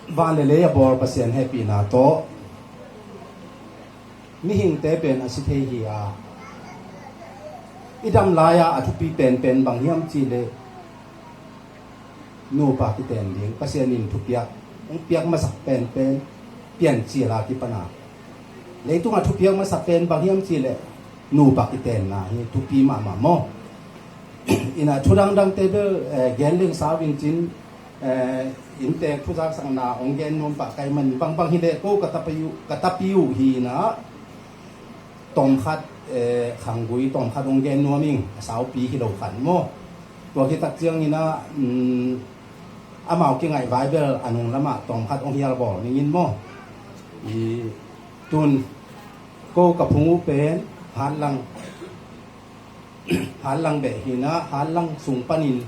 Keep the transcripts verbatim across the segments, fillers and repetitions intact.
Van le lei a bawl Pasian hehpihna tawh mihingte pen a si thei hi a, i dam lai-a a thupi penpen bang hiam cih leh nupa kiten ding. Pasian in thupiak hong piak masak penpen piancil a kipan a, leitungah thupiak masak pen bang hiam cih leh nupa kitenna hi, thupi mahmah maw. Ina thu dangdangte bel, eh, gen leng sau in cin, eh, inntek thuzaksakna hong gen nuam pah ka hih man bangbang hi leh ko ka tapi uh, ka tapi uh hi ina, tawmkhat, eh, khanggui tawmkhat hong gen nuam ing, a saupi hi lo khat maw. Tua khit tak ciang ina, um, amau kingaih vai bel a nung lamah tawmkhat hong hial bawl ning in maw. I tun ko ka phung uh pen Hatlang, Hatlang beh hi ina, Hatlang sung panin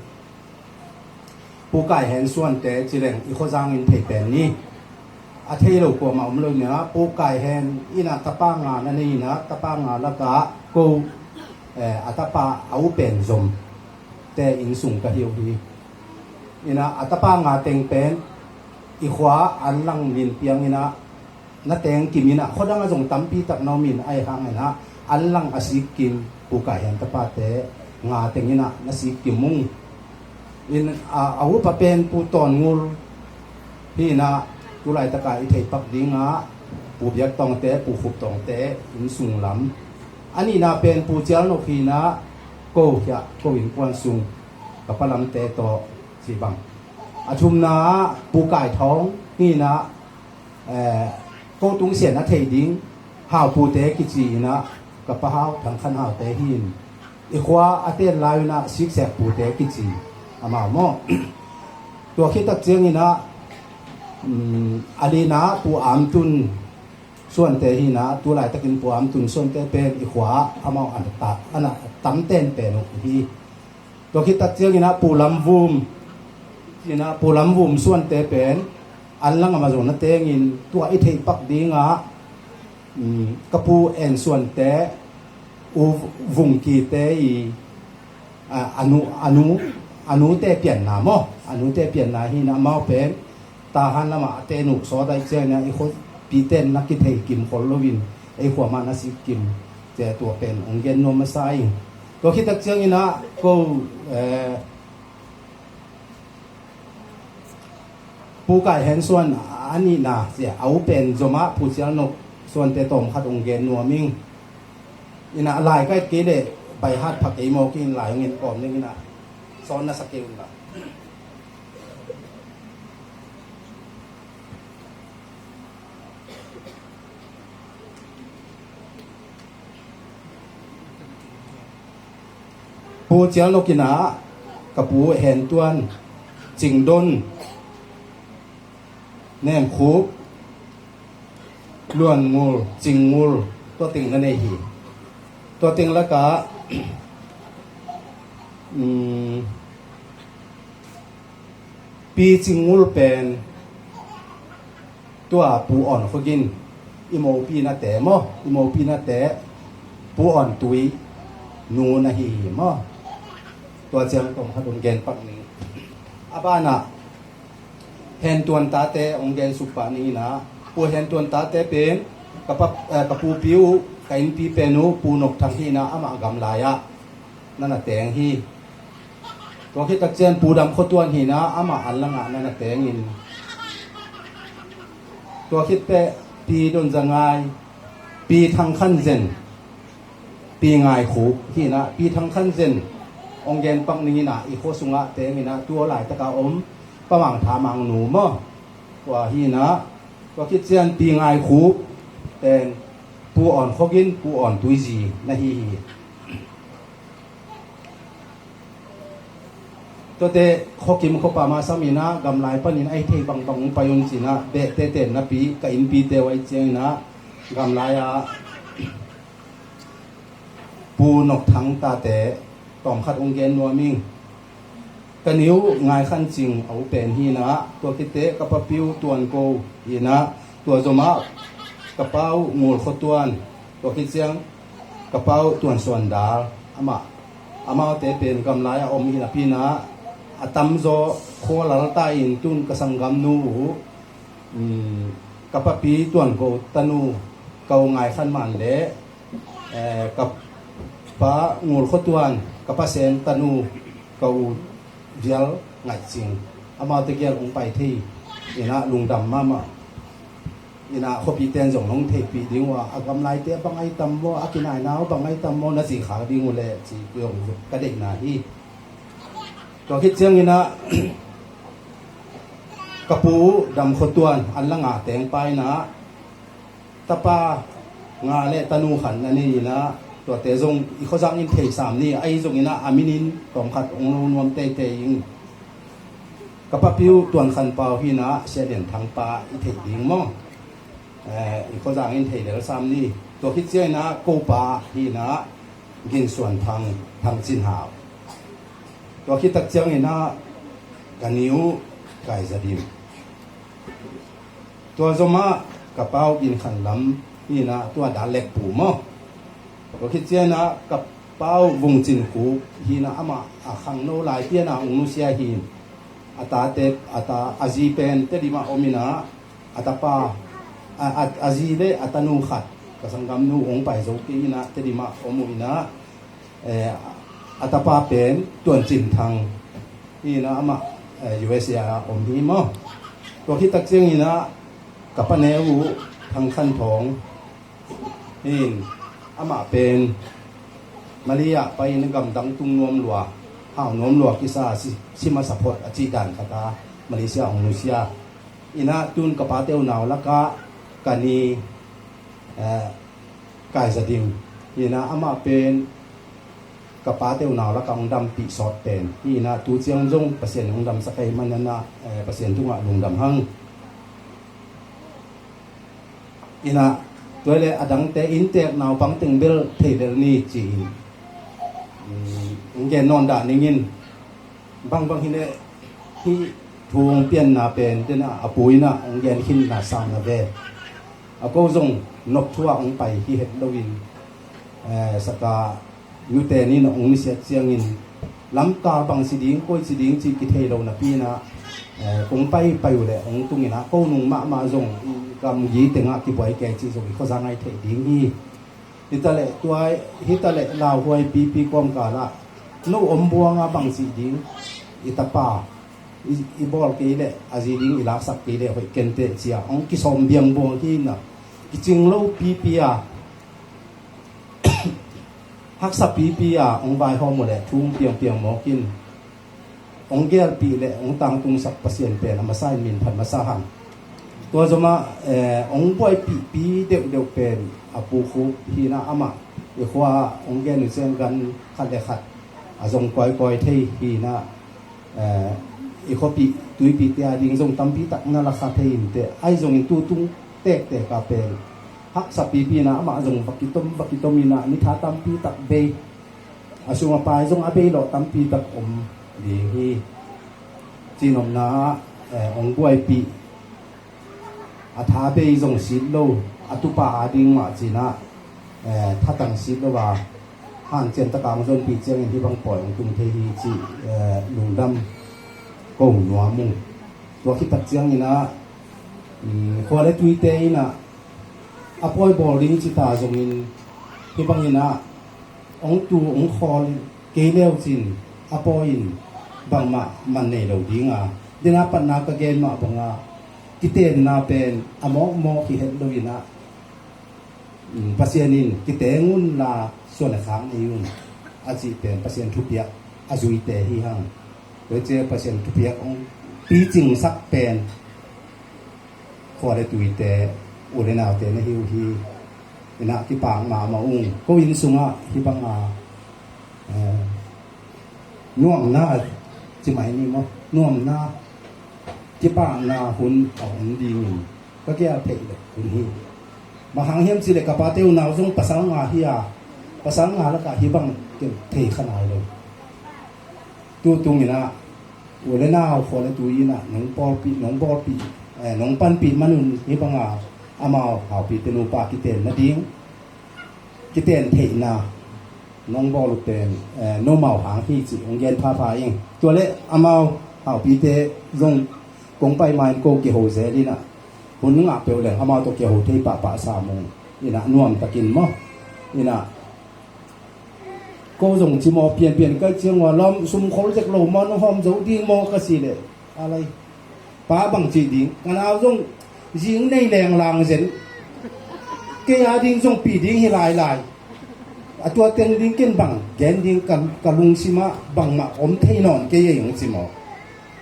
Pu Kai Hen suante ci leng i khuazang in thei pen ni. A thei lo kuamah om lo ina, Pu Kai Hen ina tapa nga na nei ina, tapa nga lakah ko, eh, a tapa a u pen zom te inn sung ka hi uh hi. Ina a tapa nga teng pen i khua An Lang min piang ina na teng kim ina, khuadang a zong tampi tak na om in, ahi hang ina An Lang a sik kim Pu Kai Hen tapate nga teng ina na sik kim ung. In a, a upa pen Pu Tawn Ngul hi ina, tu laitaka i theih pak dingah Pu Biak Tawngte, Pu Khup Tawngte inn sung lam. A nihna pen Pu Cial Nok hi ina, ko hiah ko innkuan sung ka pa lamte tawh ci bang. A thumna ah Pu Kai Thawng hi ina, eh, ko tungsian a thei ding Hau Pute kici ina, ka pa Hau Thang Khan Haute hi in, i khua a ten lai ina Siksek Pute kici amau maw. Tua khit tak ciang ina, um, a lina Pu Am Tun suante hi ina, tu laitakin Pu Am Tun suante pen i khua amau an ta, ana tam ten pen uh hi. Tua khit tak ciang ina Pu Lam Vum, ina Pu Lam Vum suante pen An Lang a ma zong na tengin tua i theih pak dingah, um, ka pu En suante, U Vung Kite i, a, a nu, a nu, a nute pianna maw, a nute pianna hi ina, amau pen Tahan lamah a ten uh sawt ahih ciangin ah i khuapihte in na kithei kim khol loin ei khua mah na sik kim. Tua pen hong gen nuam masa ing. Tua khit tak ciangin ah ko, eh, Pu Kai Hen suan a nihna, sia, a u pen zomah Pu Cial Nok suante tawmkhat hong gen nuam ing. Ina lai ka et kei leh baihat pha kei maw, kei in lai hong en kawm ning ina. Sawn na sa kei un la. Pu Cial Nok ina, ka pu Hen Tuan, Cing Don, Nem Khup, Luan Ngul, Cing Ngul, tua teng na nei hi. Tua teng lakah, um, Pi Cing Ngul pen tua Pu Awn Khua Gin, i mopi nate maw, i mopi nate, Pu Awn Tui nu na hi hi maw. Tua ciang tawmkhat hong gen pak ning. A banah Hen Tuan tate hong gen suk pah ning ina, Pu Hen Tuan tate pen ka pa, eh, ka pupi uh, ka innpi pen uh Pu Nok Thang hi ina, amah gamlai ah na na teng hi. Tua khit tak ciang Pu Dam Khua Tuan hi ina, amah An Lang ah na na teng in. Tua khit peh Pi Don Za Ngai, Pi Thang Khan Zen, Pi Ngai Khup hi ina, Pi Thang Khan Zen hong gen pak ning ina, i khua sungah teng ina, tua laitak a om Pa Mang Tha Mang nu maw. Tua hi ina, tua khit ciang Pi Ngai Khup pen Pu Awn Khua Gin, Pu Awn Tui zi na hi hi. Tuate khuakim khuapa mah sam ina, gamlai panin a hi thei bangbang hong pai un ci ina, behte ten napi, ka innpite uh ahih ciang ina, gamlai ah Pu Nok Thang tate tawmkhat hong gen nuam ing. Ka niu Ngai Khan Cing a u pen hi ina, tua khit teh ka papi uh Tuan Ko hi ina, tua zomah ka pa uh Ngul Khua Tuan, tua khit ciang ka pa uh Tuan Suan Dal, amah, amaute pen gamlai a om hi napi ina, a tamzaw khua lalta in tun ka sanggamnu uh Ka papi Tuan Ko tanu ka u Ngai Khan Man le ka pa Ngul Kho Tuan, ka pa Sen tanu ka u Vial Ngaih Cing, amaute kiang hong pai thei inah lungdam mahmah. Inah khuapite in zong nong theihpih ding uh a, a gamlaite a bang ai tam maw, a kinaina uh bang ai tam maw na ci khak ding uh leh ci zong ka deihna hi. Tua khit cianginah ka pu Dam Kho Tuan an la nga teng pa inah tapa nga le tanu khat na nei inah tuate zong i khuazang in thei sam ni, ahi zonginah a minin tawmkhat hong lo nuam teitei ing. Ka papi uh Tuan Khan Pau hi inah Sia Lian Thang pa i theih ding maw? I khuazang in thei lel sam ni. Tua khit cianginah ko pa hi inah Gin Suan Thang, Thang Cin Hau. Tua khit tak cianginah ka ni uh Kai Za Dim. Tua zomah ka pa uh Gin Khan Lam hi inah tua Dal Lek Pu maw? Tua khit cianginah ka pa uh Vung Cin Khup hi inah amah a khangno lai pianah hong nusia hi. A tate, a ta, a zi pen Tedim ah om inah a tapa, a, a, a zi le a tanu khat, ka sanggamnu hong pai zo kei inah Tedim ah om uh inah, eh, a tapa pen Tuan Cin Thang hi inah amah, eh, U S A ah om hi maw? Tua khit tak cianginah ka pa neu uh Thang Khan Thawng hi in, amah pen Malaysia ah pai in gamdang tung nuam lua, hau nuam lua kisa, si, si masa phot a cih dan khat a Malaysia hong nusia. Inah tun ka pate unau lakah ka ni, eh, Kai Za Dim hi inah amah pen ka pate unau lakah hong dampih sawt pen hi inah tu ciang zong Pasian hong damsak ahih manin ah, eh, Pasian tungah lungdam hang. Inah tua le a dangte inntek naupang teng bel thei lel ni ci-in, mm, hong gen nawn dah ning in. Bangbang hi leh hih thu hong pianna pen denah a pu inah hong gen khin na sang na ve. A ko zong nop thu ah hong pai hi het loin, eh, saka nute nih na hong nusiat ciangin lamkal bang si ding, koi si ding cih kithei lo napi inah, eh, kong pai pai uh leh hong tung inah ko nung mahmah zong i gamgi tengah kibuai kei cih zong i khuazang ai theih ding hi. Hitaleh tua, hitaleh lauhuai pipi kawmkal ah no om buang a bang cih ding, i tapa i, i bawl kei leh a zi ding i laksak kei leh hoih kenteh cia hong kisawm biang buang hi inah kicing lo pipi a haksa pipi a hong vaihawm uh leh thu hong piangpiang mawk in, hong gelpih leh hong tangtungsak Pasian pen a masa in min phat masa hang. Tua zomah, eh, hong buaipihpi deuhdeuh pen a pu Khup hi inah amah i khua hong gen uh ciang gan khat le khat a zong kawikawi thei hi inah, eh, i khuapih tuipihte a ding zong tampi tak na la kha thei inteh, ahi zongin tutung tektek a pen haksa pipi inah amah zong va kitom va kitom inah ni tha tampi tak bei, a sung a pai zong a bei lawh tampi tak om ding hi. Cihnopna ah, eh, hong buaipih a tha bei zong sit lo, a tupa a ding mah cinah, eh, thatang sit lo a hanciam taka hong zonpih ciangin hih bang pawi hong tung thei hi cih, eh, lungdam ko nuam uh. Tua khit tak cianginah, mm, khua le tuite inah a pawi bawl ding cita zongin hih banginah hong tu hong khawl kei leu cin a pawi in bangmah man nei lo dinga, dena patna ka gen mah banga kitenna pen a mawkmawk hi het lo inah, mm, Pasian in kiteng unla suan le khak nei un a cih pen Pasian thupiak a zuite hi hang. Tua cia Pasian thupiak hong picingsak pen khua le tuite, u le naute na hi uh hi. Inah kipak mahmah ung. Ko inn sungah hih banga, eh, nuamna, ci mai ni maw, nuamna, kipakna hun a om dingin ka kial theih le hun hi. Bang hang hiam cih leh ka pate unau zong pasal nga hi a, pasal nga lakah hih bang thei kha nai lo. Tutung inah u le nau khua le tui inah nong pawlpih, nong bawlpih, eh, nong panpih manun hih banga amau Haupite nupa kiten nading, kiten theihna nong bawl uh pen, eh, nomau hang hi cih hong gen phapha ing. Tua le amau Haupite zong kong pai ma in ko kiho zel inah Hun ngah peuh leng amau tawh kia ho thei pahpah sa mung. Inah nuam takin maw. Inah ko zong ci maw, pianpian kai ciang ua lawm sum khol zek lo maw, nong hawm zo ding maw ka si leh, a lai, pa bang ci ding, ka nau zong zing nei leng lang zen, kei a ding zong pi ding hi lailai. A tua teng ding ken bang gen ding, ka, ka lungsimah bangmah om thei nawn kei ei hong ci maw.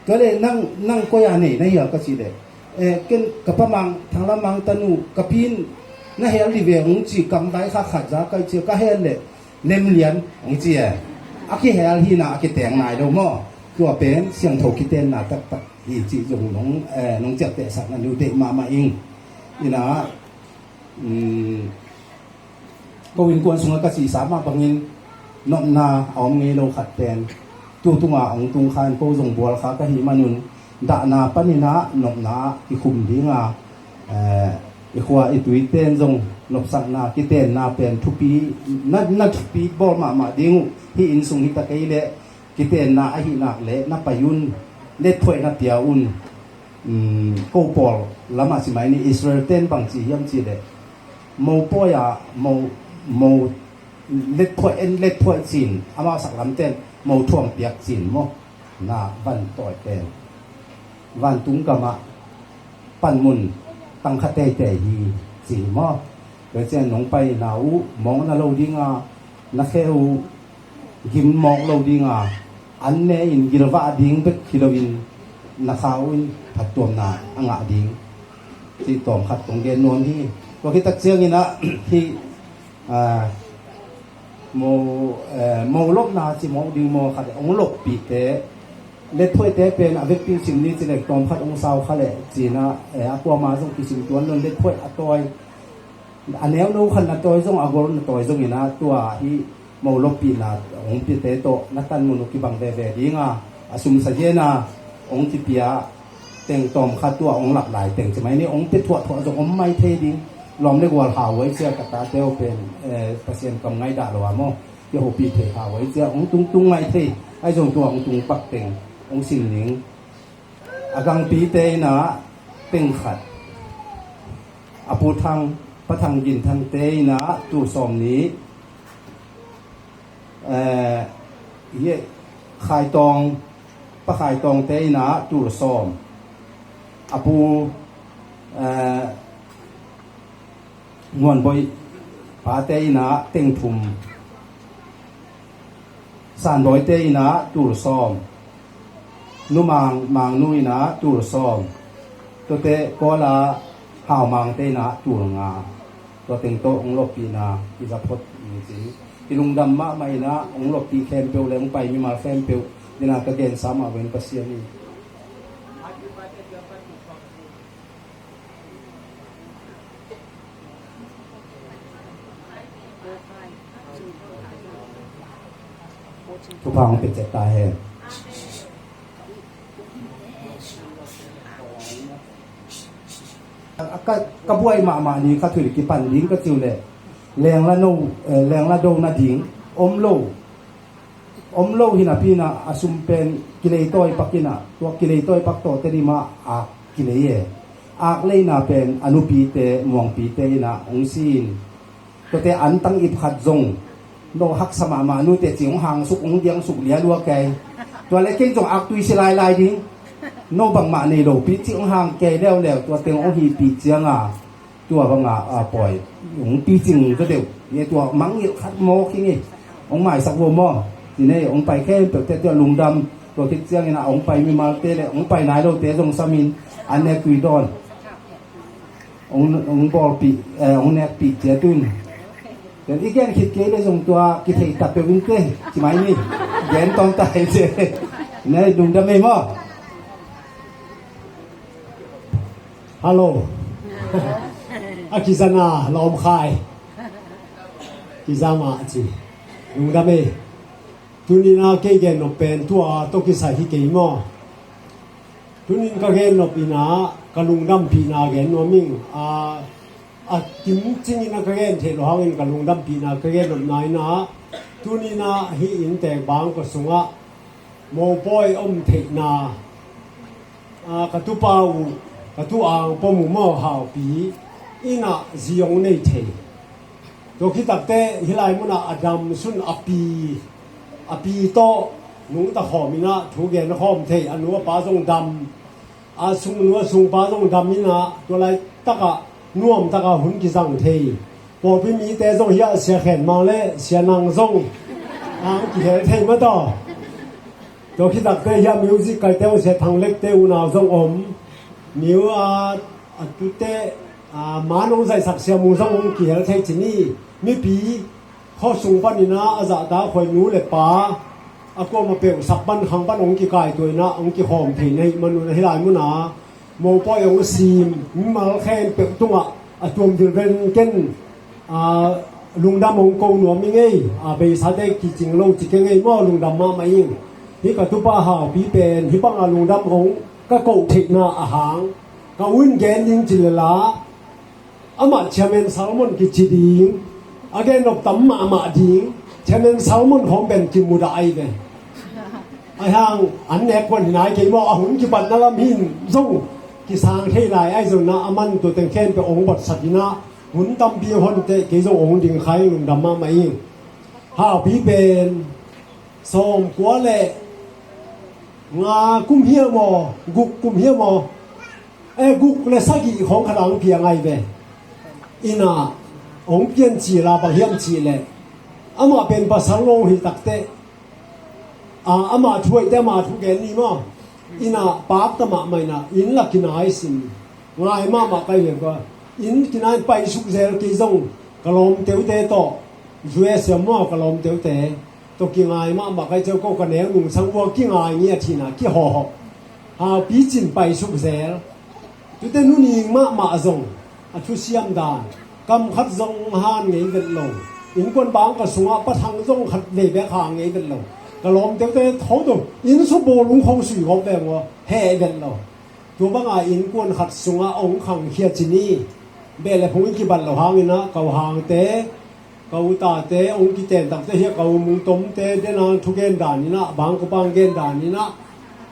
Tua leh nang, nang koi a nei na hia ka ci leh, eh, ken ka pa Mang, Thanglam Mang tanu, ka pi in na hel dih ve hong ci, kam vai kha khat za kai cia ka hel leh lemlian hong ci e. A kihel hi na, a kiteng nai lo maw. Tua pen siangtho kitenna taktak hi cih zong nong, eh, nong ciaptehsak na niu deih mahmah ing. Inah, um, ko innkuan sungah ka cihsa mah bangin nopna a om ngei lo khat pen tu tunga hong tung kha in ko zong bual kha ka hih manun dahna paninah nopna ah kikhum dinga, eh, i khua i tuite in zong nopsakna kitenna pen thupi, na, na thupi bawl mahmah ding uh. Hih inn sung hi ta kei leh kitenna ahi nak leh na pai un, letphuaih na pia un. Um, ko pawl lamah ci mai ni, Israel ten bang ci hiam ci leh, mo pawi-a mo, mo letphuaih en, letphuaih cin, amau sak lam ten mo thuang piak cin maw. Na van tawi pen vantung gamah panmun tangkha teitei hi ci maw. Tua cian nong paina uh mawng na lo dinga, na khe uh gim mawk lo dinga, an ne in gilvah ding bek hi loin na kha uh in phattuamna a ngah ding. Cih tawm khat kong gen nuam hi. Tua khit tak ciangin ah hih, ah, mo, eh, mo lopna ci mawk ding maw, khat hong loppihte, letphuaihte pen a vekpi sim ni ci leh tawm khat hong sau kha leh cinah, eh, a kuama zong kisim tuan lo in letphuaih a tawi, a neu no khat na tawi zong, a gol na tawi zong inah tua hih mo loppihna hong piate tawh na tanmun uh kibang veve dinga, a sumsa gena hong kipia teng tawm khat tua hong lak lai teng ci mai ni, hong pia thuahthuah zong om mai thei ding. Lawm le gual hau ai cia ka tate uh pen, eh, Pasian kam ngaihdah lo a maw, kia hopih thei hau ai cia hong tungtung mai thei. Ai zong tua hong tung pak teng hong sim ning. A gangpite inah teng khat, a Pu Thang, Pa Thang Gin Thangte inah tul sawm ni, eh, ye, Khaitawng, Pa Khaitawngte inah tul sawm, a Pu, eh, Nguanboih pate inah teng thum, Sanbawite inah tul sawm, Nu Mang, Mangnu inah tul sawm, tuate Kuala Haumangte inah tul nga. Tua teng tawh hong loppihna i za phot ni ci. I lungdam mahmah inah hong loppih khempeuh le hong pai mimal khempeuh dina ka gensa mah ven Pasian in thupha hong pia ciat ta hen. Ka, ka buai mahmah ni kha thuih kipan ding ka ciu leh lengla no, eh, lengla do nading om lo. Om lo hi napi inah a sum pen kileitawi pak inah, tua kileitawi pak tawh Tedim ah ak kilei e. Ak leina pen a nupite, muangpite inah hong si in. Tuate an tang ip khat zong no haksa mahmah nute ci hong hangsuk, hong diangsuk lialua kei. Tua le kei zong aktui si lailai ding. No bangmah nei lopi ci hong hang kei leuleu, tua teng hong hihpih cianga tua banga, a, pawi hong picing zaw deuh. Ye tua mangngilh khat mawk hi ngei. Hong maisak vo maw. Ci nei hong pai khempeuhte tua lungdam. Tua khit ciangin ah hong pai mimalte le hong pai nai lote zong samin an nek tui dawn. Hong, hong bawlpih, eh, hong nekpih ciat un. Ken i gen khit kei le zong tua kithei ta peuh in te. Ci mai ni. Gen tawm ta hei ci. Nei lungdam ei maw. Hello. A kizana lawm khai. Kiza mah ci. Lungdam ei. Tunina kei gen nop pen tua tawh kisai hi kei maw. Tunin ka gen nop inah ka lungdampihna gen nuam ing. A, a kim cingin a ka gen theih lo hangin ka lungdampihna ka gen nopna inah tuninah hih inntek bang ka sungah mopawi om theihna, a, ka tupa uh Ka tu ang pom uh maw, Haupi in ah zi hong nei thei. Tua khit takteh hih lai munah a dam sun a pi, a pi tawh nungta khawm in ah thu gen khawm thei. A nu a pa zong dam, a sung nu a sungpa zong dam in ah tua laitakah nuamtakah hun kizang thei. Pawlpi mite zong hiah Sia Khen Mang le Sia Nang zong ang kihel thei mah tawh. Tua khit takteh hiah music kaite uh Sia Thang Lek te unau zong om. Miu a, a tute, a, man hong zaihsak Sia Mung zong hong kihel thei ci ni. Mipi khuasung panin ah a zahta khuai nu le pa, a kuamah peuh sak pan khang pan hong kikaituah in ah hong kikhawm thei na hih manun ah hih lai munah mopawi hong sim mimal khempeuh tungah a tuam vilvel ken, a, lungdam hong ko nuam ing ei. A, beisate kicing lo ci keng ei maw, lungdam mahmah ing. Hih ka tupa Haupi pen hih bangah lungdam hong ka koh theihna a hang ka u in gen ding ci lel a, amah Chairman Salmon kici ding, a gen nop tam mahmah ding, Chairman Salmon khawng pen kimudah ahi ve. Ahi hang an nek kuan hi nai kei maw, a hun kipatna lam hin zong kisang thei lai ahi zongin ah a man tua teng khempeuh hong bawlsak in ah hun tampi hong hon teh kei zong hong ding kha ing, lungdam mahmah ing. Haupi pen sawmkua le nga kum hiam aw, guk kum hiam aw, eh, guk le sagih khawng khat ah hong piang ahi ve. Inn ah hong pian ci la, bang hiam cih leh amah pen pasal lo hi takteh, a, amah thu ahi teh amah thu gen ni maw. Inn ah pakta mahmah in ah inn la kinai sin. Ngai mahmah ka hi ve kua. Inn kinai paisuk zel kei zong ka lawmteute tawh, U S A maw, ka lawmteute tawh kingai mahmah ka hi ciau ko, ka neu nungsang ua kingai ngiat hi in ah kihawhawh. Haupi cin paisuk zel. Tute nu ning mahmah zong a thusiam dan, kam khat zong hang ngei vet lo. Innkuan bangka sungah pathang zong khat vei bek hang ngei vet lo. Ka lawmteute tho to, inn subawl ung khawng sui gawp veng aw, heh vet lo. Tua banga innkuan khat sungah hong khangkhia ci ni. Beh le phung in kibat lo hangin ah ka u Hangte, ka u Tate hong kiten takteh hiah ka u Mungtomte den a thugen danin ah, bangkua bang gen danin ah,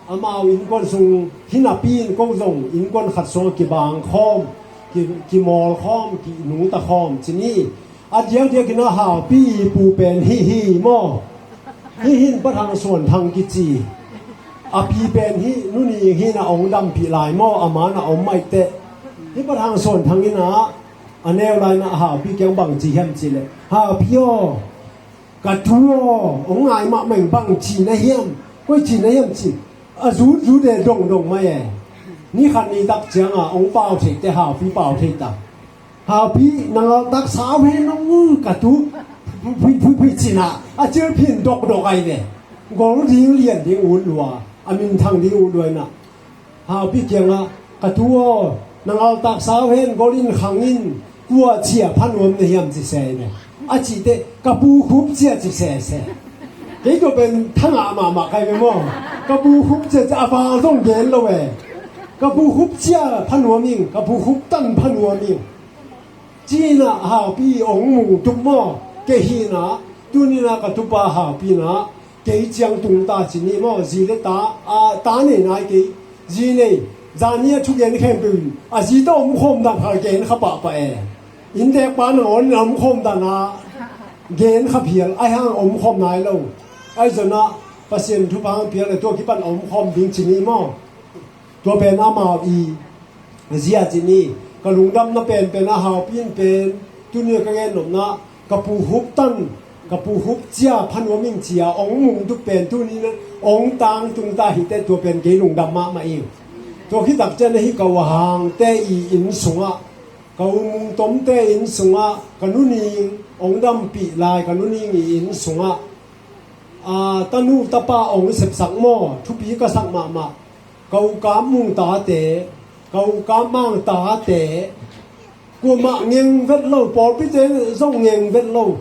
amau innkuan sung hi napi in ko zong innkuan khat sungah kibang khawm, ki, kimawl khawm, kinungta khawm ci ni. A diakdiakin ah Haupi i pu pen hih hi maw. Hih hin Pa Thang Suan Thang kici. A pi pen hih Nu Ning hi in ah hong dampih lai maw, a man ah om mah hi teh. Hih Pa Thang Suan Thang in ah a neu lai in ah Haupi kiang bang ci hiam cih leh, Haupi aw, ka tu aw, hong ngai mahmah ing, bang ci na hiam, koi ci na hiam ci. A zutzut e, dongdong mah e. Ni khat ni tak ciangah hong pau thei teh, Haupi pau thei ta. Haupi, na ngaltak sau hen, nong, ka tu, phui, phui, phui, cin ah a cil phin dokdok ahi ve. Gol ding lian ding ut lua, a minthang ding ut lua in ah Haupi kiangah, ka tu aw, na ngaltak sau hen, gol in khang in, kua cia pha nuam na hiam ci se ve. A cih teh, ka pu khup cia ci sese. Kei tua pen thangah mahmah ka hi ve maw. Ka pu khup cia ci, a val zong gen lo e. Ka pu khup cia pha nuam ing, ka pu khup tan pha nuam ing. Ci in ah Haupi hong mungtup maw, kei hi in ah, tuni in ah ka tupa Haupi in ah kei ciang tung ta ci ni maw, zi le ta, a, ta nei nai kei, zi nei, zani a thugen khempeuh in, a zi tawh omkhawm dan kha gen kha pahpah e. Inntekpa nangawn in a omkhawm dan a gen kha phial, ahi hang omkhawm nai lo. Ahi zongin ah Pasian thupha hong piak le tua kipan a omkhawm ding ci ni maw. Tua pen amau i zia ci ni. Ka lungdamna penpen a Haupi in pen, tuni ka gen nopna, ka pu khup tan, ka pu khup cia pha nuam ing cia hong mungtup pen tuni in ah hong tangtung ta hi teh, tua pen kei lungdam mahmah ing. Tua khit tak ciang ah hih ka u Hangte i inn sungah, ka u Mungtomte inn sungah, ka Nu Ning hong dampih lai, ka Nu Ning i inn sungah, a, tanu tapa hong sepsak maw, thupi ka sak mahmah. Ka u Kam Mung tate, ka u Kam Mang tate, kuamah ngeng vet lo, pawlpite zong ngeng vet lo,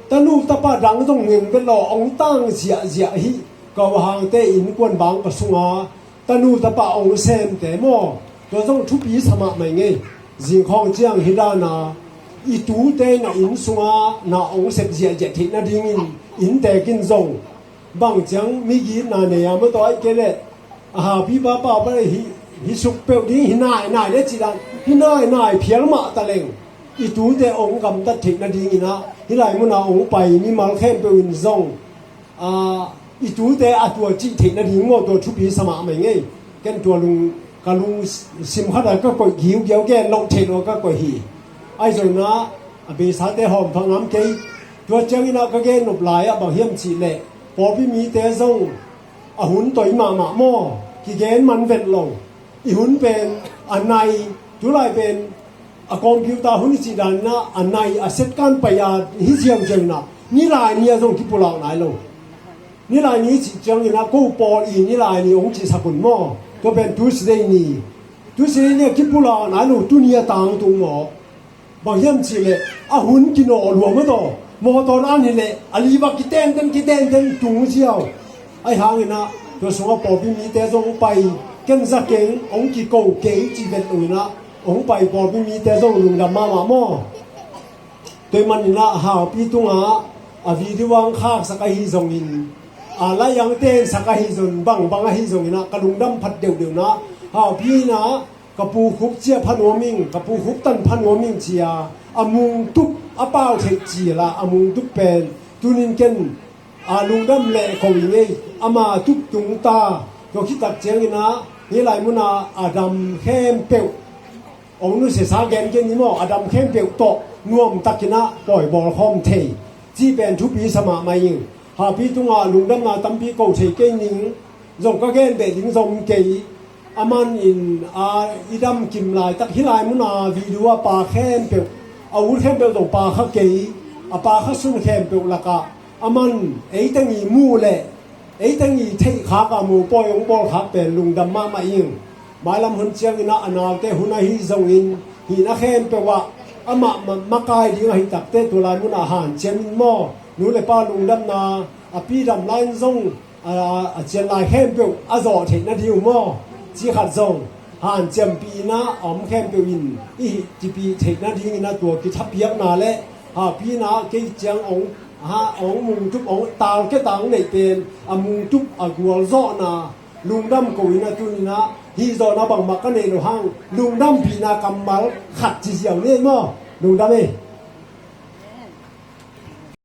tanu tapa dang zong ngeng vet lo, hong tang ziahziah hi. Ka u Hangte innkuan bangkua sunga tanu tapa hong semte maw, tua zong thupi sa mahmah ing ei. Zingkhawng ciang hih dana i tute in a inn sunga na hong sep ziahziah theih nadingin inntek in zong bang ciang migitna nei a maw, tua ahih kei leh a Haupi pa pau pa le hih Hi suk peuh ding, hi nai nai le cih dan, hi nai nai phial mah ta leng i tute hong gamtat theih nadingin ah hih lai munah hong pai mimal khempeuh in zong a, i tute a tua cih theih nading maw, tua thupi sa mahmah ing ei. Ken tua lung, ka lungsim khatah ka koih giugiau, gen loh theih loh ka koih hi. Ahi zongin ah a beisate hawm thang ngam kei. Tua ciangin ah ka gen nop lai ah bang hiam cih leh pawlpi mite zong a hun toi mahmah maw, kigen man vet lo. I hun pen a nai, tulai pen a computer hun i cih danin ah a nai a set kan pai a hi ziauziau in ah nilai ni ah zong kipulak nai lo. Nilai ni cih ciangin ah ko pawl i nilai ni hong cihsak un maw, tua pen Tuesday ni. Tuesday ni ah kipulak nai lo, tuni a tangtung maw. Bang hiam cih leh a hun kinawh lua mah tawh, mawtaw na an hi leh a li bak kitenten kitenten tung ziau. Ahi hangin ah tua sungah pawlpi mite zong pai, ken za keng, hong kiko kei cih vet loin ah hong pai pawlpi mite zong lungdam mahmah maw. Tua ahih manin ah Haupi tungah a video hong khaksak ahi zongin, a lai hong tensak ahi zong, bangbang ahi zongin ah ka lungdam phat deuhdeuh in ah, Haupi in ah ka pu Khup cia pha nuam ing, ka pu Khup tan pha nuam ing ci-a a mungtup, a pau theih cil a a mungtup pen tunin ken a lungdam leh ko ing ei. Ama tup tung ta. Tua khit tak ciangin ah hih lai munah a dam khempeuh, hong nusiasa gen kei ni maw, a dam khempeuh tawh nuamtakin ah pawi bawl khawm thei cih pen thupi sa mahmah ing. Haupi tungah lungdamna tampi ko thei kei ning, zong ka gen beh ding zong kei. A man in a i dam kim laitak hih lai muna video a pa khempeuh, a ut khempeuh zong pa kha kei. A pa kha sun khempeuh lakah a man ei teng i muh leh ei teng i theih khak a mopawi hong bawl khak pen lungdam mahmah ing. Mailam hun ciangin ah a naute hun ahi zongin, hihna khempeuh ah amah ma-, makai ding ahi takte tua lai munah hanciam in maw. Nu le pa lungdamna, a pi dam lai in zong a, a cian lai khempeuh a zawh theih nading uh maw, ci khat zong hanciampih in ah a om khempeuh in i hih kipih theih nadingin ah tua kithapiakna le Haupi in ah kei ciang hong, ha, hong mungtup, hong target a hong neih pen a mungtup a gualzawhna lungdam ko in ah tuni in ah hih zawhna bangmah ka neih loh hang lungdampihna kammal khat ci ziau ni ei maw. Lungdam ei.